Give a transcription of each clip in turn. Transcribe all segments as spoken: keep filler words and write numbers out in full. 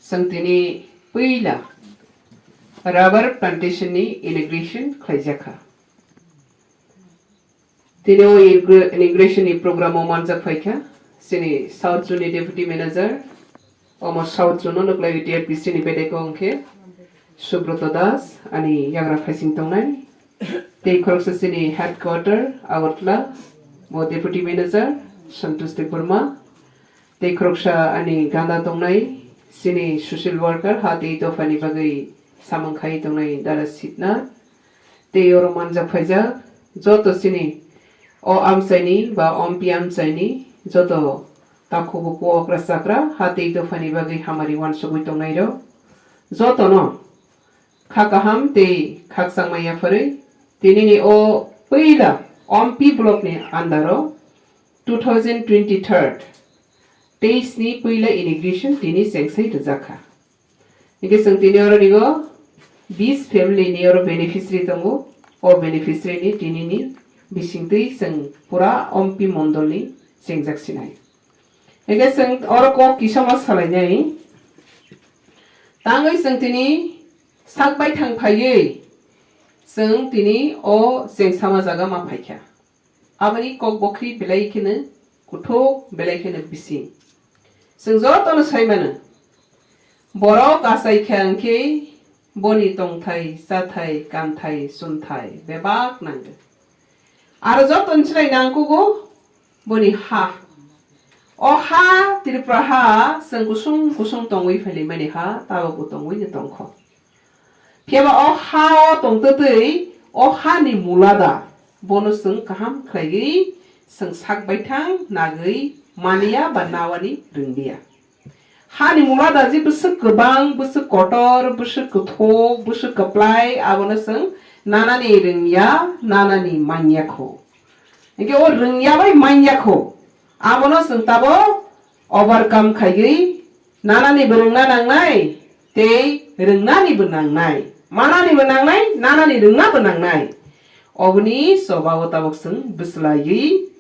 Chwng tini puila rubber plantation ni inauguration khlaijakha. Tini o inauguration ni program o manjak phaikha chini South Zone ni Deputy Manager, omo South Zone no nuklai T R P C ni bedeko hwnkhe Subroto Das, ani yagra phaising tongnai, tei khoroksa chini headquarter Agartala, bo Deputy Manager Santosh Debbarma, tei khoroksa ani gana tongnai chini social worker ha tei dophani bagwi samung khai tongnai Dara Sitna, tei oro manjak phaijak joto chini o amchaini ba ompi amchaini joto takhuk buku okra chakra ha tei dophani bagwi hamari uansugwi tongnairok jotono kha kaham tei khakchangma yapharwi tinini o puila ompi block ni andaro two thousand twenty-third teis ni puila inauguration tini chengsai rwjakha. Hingke chwng tini oro nigo bis family ni oro beneficiary tongo. O beneficiary ni tini ni bisingtwi chwng pura ompi mondol ni chengjak sinai. Hingke chwng oro kok kisamo salainai. Tangwi chwng tini sak baithang phaiwi chwng tini o chengsama jaga ma phaikha. Aboni kok bokri belai kheno kuthuk, belai kheno bising. Chwng jotono sai mano, borok achai kha hwnkhe boni tongthai, chathai, kanthai, chunthai bebak nango. Aro jotoni chwrai nangkugo boni ha. O ha, Tripura ha, chwng kusung kusung tongwi phailaimani ha, tabukbo tongwino tongkho. Phiya ba o ha o tongtwtwi, o ha ni mula da, bono chwng kaham khlaiwi chwng sak baithang nagwi manya ba nawani rwngya. Ha ni mula da je bwswk kwbang, bwswk kotor, bwswk kwthok, bwswk kwplai, abono chwng nanani rwngya, nanani manya kho. Hingke o rwngya bai manya kho, abono chwng tabuk overcome khaiwi nanani bo rwngna nangnai, tei rwngnani bo nangnai, manani bo nangnai, nanani rwngna bo nangnai. Oboni choba o tabuk chwng bwslaiwi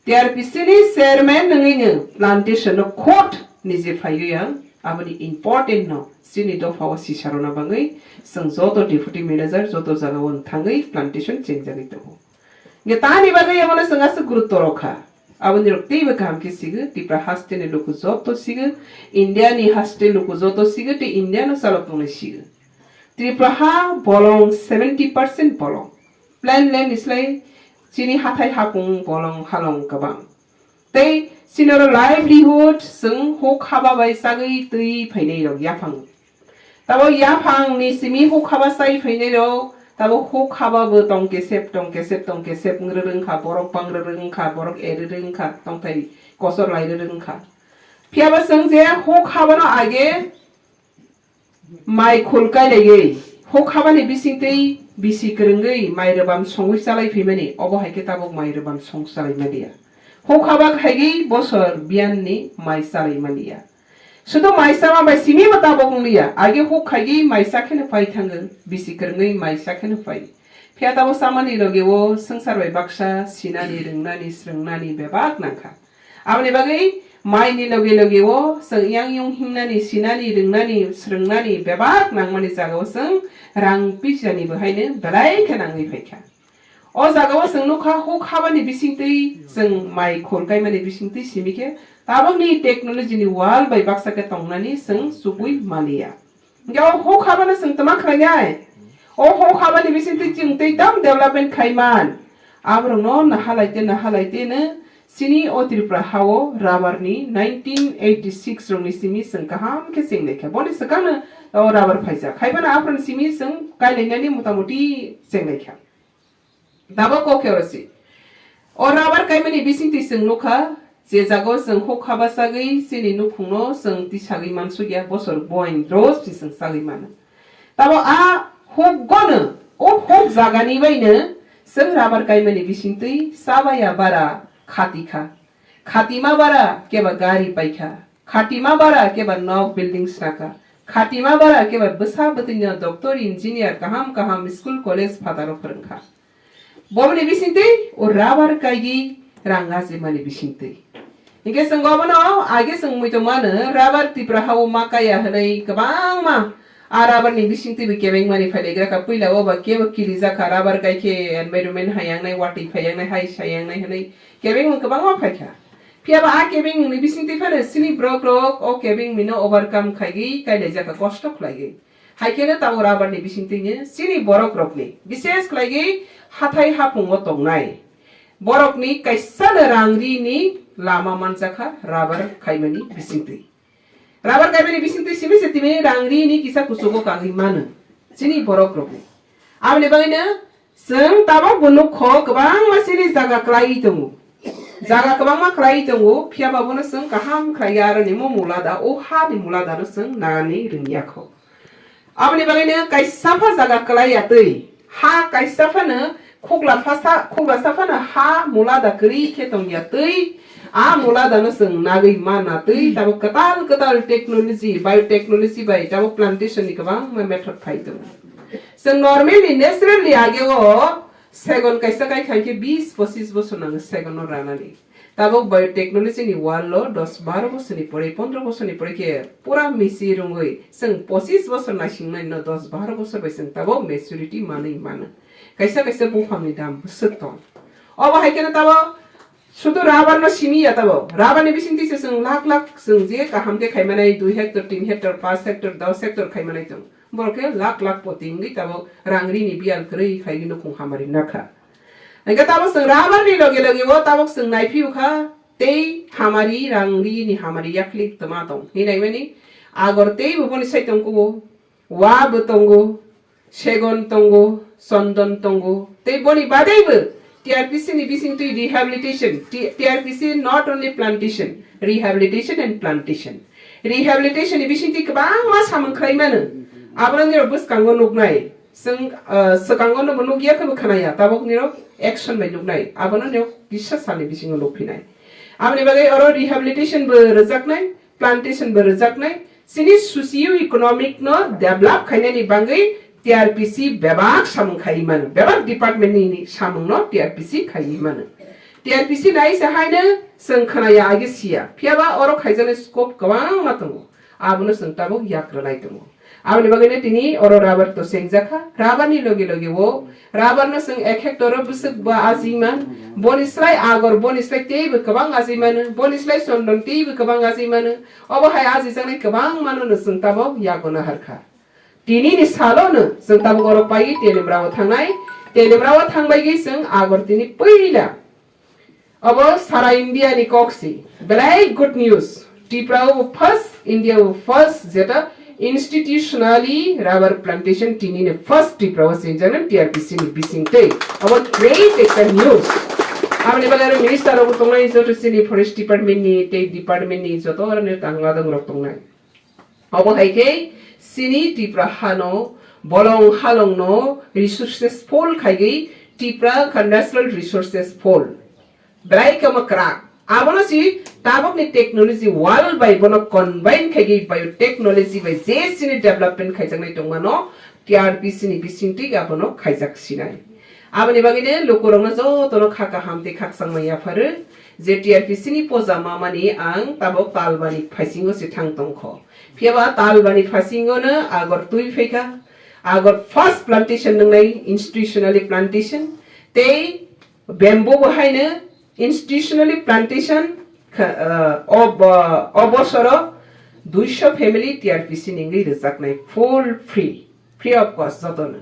T R P C ni chairman nungwi no plantation no court ni je phaiwi ang, aboni important no chini dopha o sisarona bangwi chwng joto deputy manager joto jaga o thangwi plantation chengjagwi tongo. Hingke tani bagwi abono chwng aswk gurutto rw kha. Aboni rok teibo kaham khe sigo, Tripura haste ni luku joto sigo, India ni haste luku joto sigo, tei India no chalok tongnai sigo. Tripura ha bolong seventy percent bolong. Plain land ni slai chini hathai hapung bolong halong kwbang. Tei chini oro livelihood chwng huk haba bai chagwi twi phainai rok yaphang. Tabo yaphang ni simi huk haba chai phainai rok, tabo huk haba bo tong kesep, tong kesep, tong kesep wng rwrwng kha, borok bang rwrwng kha, borok er rwrwng kha, tongthai kosor lai rwrwng kha. Phiya ba chwng je huk haba no age mai khul kai laiwi, huk haba ni bising twi bisi kwrwngwi mai rwbam songwi chalai phaimani, obo hai khe tabuk mai rwbam song chalai maliya. Huk haba khaigwi bosor biyan ni mai chalai maliya. Sudo mai sama bai simi bo tabok wng liya. Age huk khaigwi mai sa kheno phai thango, bisi kwrwngwi mai sa kheno phai. Phiya tabok samani loge o swngchar bai baksa sinani, rwngnani, srwngnani bebak nangkha. Aboni bagwi mai ni loge loge o chwng yang yung hingnani, sinani, rwngnani, srwngnani bebak nangmani jaga o chwng rang pisa ni bo haino belai khe nangwi phaikha. O jaga o chwng nukha, huk habani bisingtwi chwng mai khul kaimani bisingtwi simi khe tabukni technology ni wall bai baksa khe tongnani chwng chubui maliya. Hingke o huk habano chwng tama khlainai? O huk habani bisingtwi chwng tei tam development khaiman? Aborokno nahalai te nahalai te no chini o Tripura ha o rubber ni nineteen eighty six rokni simi chwng kaham khe chenglaikha. Boni swkangno o rubber phaijak. Haiphano aphano simi chwng kailainani motamoti chenglaikha. Tabok kok khe oro si. O rubber kaimani bisingtwi chwng nukha, je jaga o chwng huk haba sagwi chini nukhungno chwng tisagwi mansukya bosor boin rosni chwng sagwi mano. Tabok a huk gono, o huk jagani baino chwng rubber kaimani bisingtwi chabaya bara khati kha. Khatima bara keba gari paikha. Khatima bara keba nok building snakha. Khatima bara keba bwsa bwtwino doctor, engineer, kaham kaham school, college phataro phwrwngkha. Bomni bisingtwi o rubber kaigi rang ajimani bisingtwi. Hinkhe chwng obono age chwng muitu mano, rubber Tripura ha-o ma kaya hwnwi kwbangma a rubber ni bisingtwi bo kebengmani phailaikha. Puila o ba kebo kilijak kha, rubber kai khe environment hai yangnai, watwi phai yangnai, hai sai yangnai hwnwi kebengmung kwbangma phaikha. Phiya ba a kebengmung ni bisingtwi phano chini borok rok o kebengmung no overcome khaigwi kailaijak kha, kosto khlaigwi. Hai kheno tabuk rubber ni bisingtwi no chini borok rokni, bises khlaigwi hathai haphungo tongnai borokni kaisa no rang rini lama manjakha rubber khaimani bisingtwi. Rubber khaimani bisingtwi simi se timi rang rini kisa kuchugo kagwi mano chini borok rokni. Aboni bagwino chwng tabuk bo nukho kwbangma chini jaga kwlaiwi tongo. Jaga kwbangma kwlaiwi tongo, phiya ba bono chwng kaham khlaiwi aroni mo mula da, o ha ni mula da no chwng nani rwngya kho. Aboni bagwino kaisa pha jaga kwlai ya twi, ha kaisa phano khukla phasa, khukla sa phano ha mula da kwrwi khe tong ya twi, a mula da no chwng nagwi mana twi, tabuk kwtal kwtal technology, biotechnology bai tabuk plantation ni kwbangma method phai tongo. Chwng normally, naturally age o segon kaisa kai kha khe bis pochis bosor nango segon no ranani. Tabuk biotechnology ni world o dos baro bosor ni pore, pondro bosor ni pore khe pura michi rwngwi chwng pochis bosor naisingmani no dos baro bosor bai chwng tabuk maturity manwi mano. Kaisa kaisa buphang ni dam bwswk tong. Obo hai kheno tabuk sudu rubber no simi ya tabuk. Rubber ni bisingtwi se chwng lakh lakh chwng je kaham khe khaimanai dui hectare, tin hectare, paanch hectare, dos hectare khaimanai tong. Borok khe lakh lakh poti wngwi tabuk rang rini biyal kwrwi khlaiwi nukhung hamari nakha. Hingkhe tabuk chwng rubber ni loge loge o tabuk chwng naiphiyokha tei hamari rang rini hamari yaklik twma tong hinwi naimani. Agor teibo boni side tong kubo, wa bo tongo, segon tongo, chondon tongo, tei boni badeibo T R P C ni bisingtwi rehabilitation, T-, T R P C not only plantation, rehabilitation and plantation. Rehabilitation ni bisingtwi kwbangma samung khlai mano. Abono nirok bwskango nuknai. Chwng, ah, swkango no bo nukya khe bo khwnaya. Tabuk nirok action bai nuknai. Abono nirok kisa salni bisingo nukphinai. Aboni bagwi oro rehabilitation bo rwjaknai, plantation bo rwjaknai. Chini socio economic no develop khainani bagwi T R P C bebak samung khaiwi mano, bebak department ni samung no T R P C khaiwi mano. T R P C nai se haino chwng khwnaya agi siya, phiya ba oro khaijaknai scope kwbangma tongo, abono chwng tabuk yak rwnai tongo. Aboni bagwino tini oro rubber to sengjakha, rubber ni loge loge o rubber no chwng ek hectare o bwswk ba ajima, boni slai agor, boni slai teibo kwbang ajimano, boni slai chondon teibo kwbang ajimano, obo hai ajijaknai kwbangmano no chwng tabuk yago naharkha. Tini ni salo no chwng tabuk oro paiwi Telemra o thangnai. Telemra o thangbaigwi chwng agor tini puila. Obo sara India ni kok si. Belai good news. Tripura o first, India o first jeta institutionally rubber plantation tini ni first Tripura o sengjaknai T R P C ni bisingtwi. Obo great ekta news. Aboni bagwi aro minister rok tongnai, joto chini forest department ni tei department ni joto aro ni tangladong rok tongnai. Obo hai khe chini Tripura hano bolong halongno resources full khaigwi Tripura kha natural resources full. Belai kama kwrak. Abono si tabukni technology world bai bono combine khaigwi biotechnology bai je chini development khaijaknai tongmano T R P C ni bisingtwi abono khaijak sinai. Aboni bagwino lukurokno jotono kha kaham tei khakchangma yapharo je T R P C ni poja mamani ang tabuk talbani phasingo se thang tongkho. Phiya ba talbani phasingo no agor twi phaikha, agor first plantation nwngnai institutionally plantation tei bamboo bo haino institutionally plantation kha, ah, o bo-, o bosoro duisho family T R P C ni wngwi rwjaknai full free. Free of cost jotono.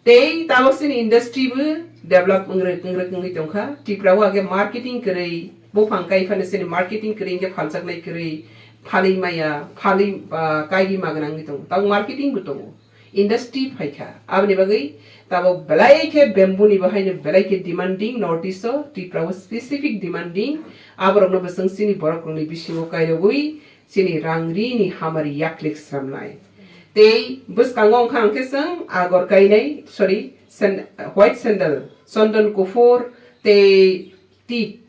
Tei tabuk chini industry bo develop wngrwk wngrwk wngwi tongkha. Tripura o age marketing kwrwi, buphang kai phano chini marketing kwrwi hinkhe phaljaknai kwrwi, phalwi maya, phalwi, ah, kaigwi magwna wngwi tongo. Tabuk marketing bo tongo. Industry phaikha. Aboni bagwi tabuk belai khe bamboo ni bo haino belai khe demanding North East o, Tripura o specific demanding. Aborokno bo chwng chini borok rokni bisingo kairogwi chini rang rini hamari yaklik sramnai. Tei bwskango wngkha hwnkhe chwng agor kainai, sorry, sand-, white sandal, chondon kuphur, tei teak,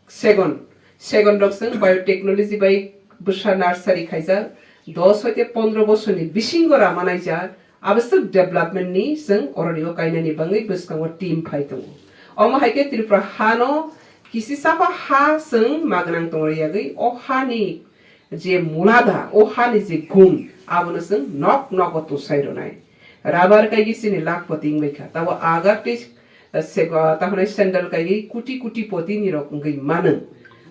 segon. Segon rok chwng biotechnology bai bwsa nursery khaijak, dos hoite pondro bosorni bisingo rama naijak, abwswk development ni chwng oroni o kainani bagwi bwskango team phai tongo. Omo hai khe Tripura hano Kisi sapa ha chwng magnang tongri yagwi o hani je mulada, o hani je gun, abono chwng nok nogo tusai rwnai. Rubber kaigi chini lakh poti wngwi kha, tabo agar tei sego, tahonai sandal kaigi kuti kuti poti ni rok wngwi mano.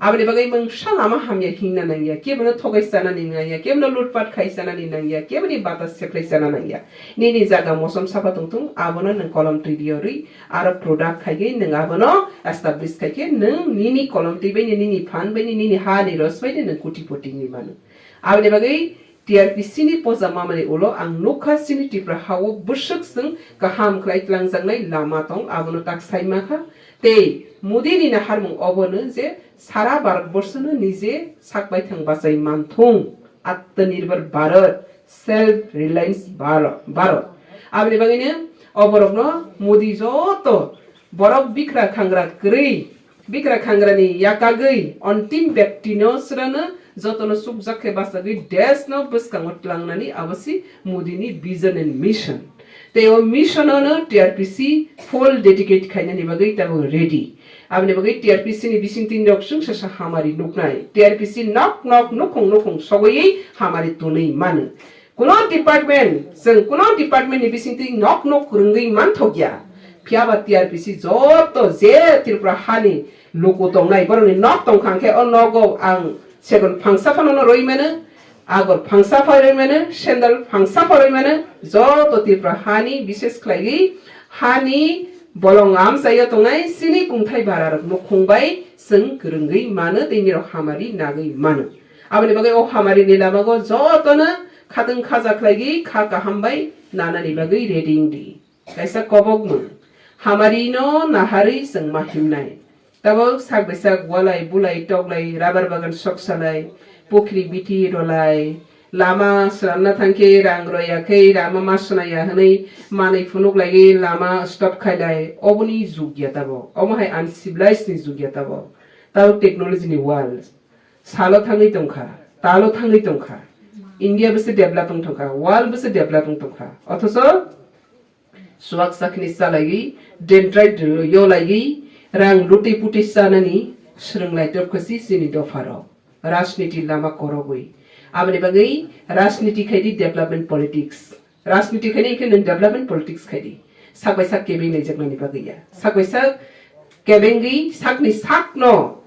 Aboni bagwi mungsa lama hamya hingna nangya, kebono thogai chanani nangya, kebono lutpat khai chanani nangya, keboni bata seplai chana nangya. Nini jaga mosom sapa tongthung, abono nwng kolom twi diyorwi, aro product khaigwi nwng abono establish khaikhe nwng nini kolom twi bai nini phan bai nini ha ni ros bai nwng kuti poti wngwi mano. Aboni bagwi T R P C ni poja mamani ulo ang nukha chini Tripura ha-o bwswk chwng kaham khlai tlangjaknai lama tong, abono tak sai mankha. Tei Modi ni naharmung obono je sara Bharat borshono nije sak baithang bachai manthung, Atmanirbhar Bharat, Self Reliance Bharo-, Bharat. Aboni bagwino oborokno Modi joto borok bikra khangra kwrwi, bikra khangrani yakagwi ontim bektino srano jotono chukjak khe bachagwi deshno bwskango tlangnani abo si Modi ni vision and mission. Tei o mission-o no T R P C full dedicate khainani bagwi tabuk ready. Aboni bagwi T R P C ni bisingtwi nok chwng sasa hamari nuknai. T R P C nok nok nukhung nukhung sogwi hamari tunwi mano. Kuno department, chwng kuno department ni bisingtwi nok nok kwrwngwi manthokya. Phiya ba T R P C joto je Tripura hani luku tongnai, borokni nok tongkha hwnkhe o nogo ang segon phangsa phano no rwi mano, agor phangsa phano rwi mano, sandal phangsa phano rwi mano, joto Tripura hani bishes khlaiwi hani bolong amchaio tongnai chini kungthai bara rok nukhung bai chwng kwrwngwi mano tei nirok hamari nagwi mano. Aboni bagwi o hamari ni lamago jotono khatwng khaja khlaigwi kha kaham bai nanani bagwi ready wngdi. Kaisa kobokmung, hamari no naharwi chwng ma himnai. Tabuk sak bai sak walai bulai toklai rubber bagan soksalai, pukhri bithi rolai, lama swnamna thangkhe rang roya khe lama ma swnaya hwnwi manwi phunuk laiwi lama stop khailai, oboni jug ya tabuk, omo hai uncivilized ni jug ya tabuk. Tabuk technology ni world. Salo thangwi tongkha, talo thangwi tongkha. India bwse develop wng tongkha, world bwse develop wng tongkha. Othocho swak sakni chalaiwi, dendrite yolaiwi, rang lutwi putwi chanani swrwnglai tongkha si chini dopharok. Rajniti lama korogwi. Aboni bagwi rajniti khaidi development politics. Rajniti khainai khe nwng development politics khaidi. Sak bai sak kebeng naijaknani bagwi ya. Sak bai sak kebengwi sakni sakno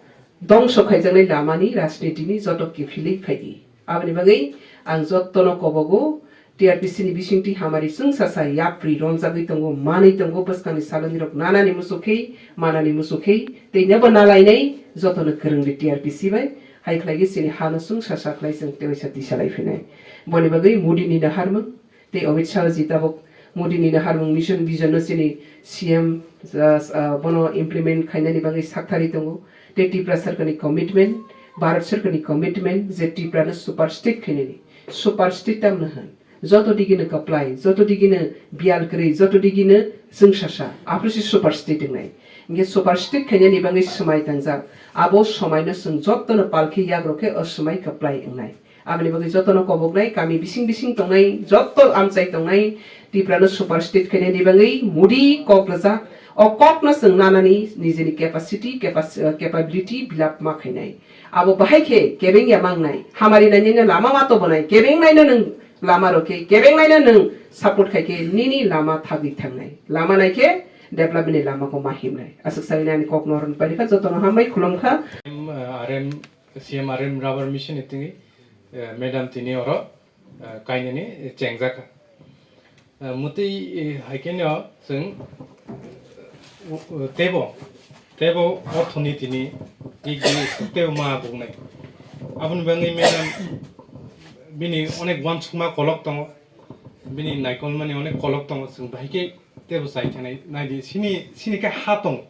dongso khaijaknai lamani rajnitini joto kiphilwi phaidi. Aboni bagwi ang jotono kobogo T R P C ni bisingtwi hamari chwngsasa yapri romjagwi tongo, manwi tongo, bwskangni salonirok nanani muchukhe, manani muchukhe, tei nebo nalainai jotono kwrwngdi T R P C bai. Hai khlaigwi chini hano chwngsasa khlai chwng tewaisa tisalai phinai. Boni bagwi Modi ni naharmung, tei Amit Shah ji tabuk Modi ni naharmung mission vision no chini C M, uh, uh, bono implement khainani bagwi sakthari tongo. Tei Tripura sarkar ni commitment, Bharat sarkar ni commitment je Tripura no super state khainani. Super state tamno hwn. Joto digi no kaplai, joto digi no biyal kwrwi, joto digi no chwngsasa. Aphuru se super state wngnai. Hinkhe super state khainani bagwi swmai tangjak. Abo swmai no chwng joto no palkhe yagrok khe o swmai kaplai wngnai. Aboni bagwi jotono koboknai, kami bising bising tongnai, joto amchai tongnai, Tripura no super state khainani bagwi Modi kok rwjak. O kokno chwng nanani nijini capacity, capac-, capability build up ma khainai. Abo bahai khe kebeng ya mangnai, hamari nainai no lama ma tobonai, kebeng naino nwng lama rokhe, kebeng naino nwng support khaikhe nini lama thagwi thangnai. Lama naikhe development ni lama ko ma himnai. Aswk sawi nani kok no ron paikha jotono hambai khulumkha. Em, eh, arem C M R M rubber mission ni tini, eh, madam tini oro, eh, kainani, eh, chengjak. Eh, mutwi, eh, hai khe no chwng, eh, tebo, tebo orthoniti ni, i, i, tebo ma buknai. Aboni bagwi madam bini onek uansukma kolok tongo, bini naikolmani onek kolok tongo, chwng bahai khe tebo chai thanai. Naidi, sini, sini khe ha tongo,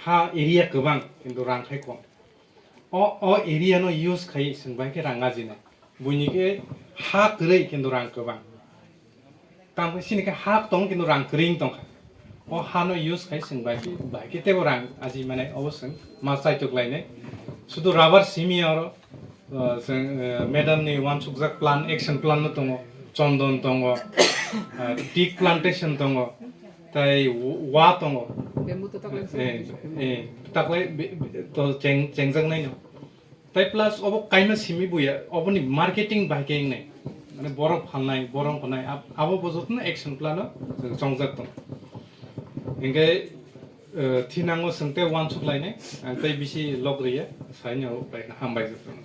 ha area kwbang, kintu rang khai kom. O, o area no use khai chwng bai khe rang ajinai. Buini khe ha kwrwi kintu rang kwbang. Tamo sini khe ha tong kintu rang kwrwi wng tongkha. O ha no use khai chwng bai khe, bai khe tebo rang aji mane obo chwng ma chaitok lainai. Sudu rubber simi oro, uh, chwng, uh, madam ni uansukjak plan, action plan no tongo, chondon tongo, uh, teak plantation tongo, tai wa tongo. Bamboo to taklai se. Eh, eh, taklai be-, be-, to cheng-, chengjaknai no. Tai plus obo kaima simi buya, oboni marketing bai khe wngnai. Mane borok phalnai, borok wngnai, ab-, abo bo jotono action plan o chongjak tong. Hinkhe, eh, thinango swngte uansuk lainai, ang tei bisi log riya, saino bai hambai jotono.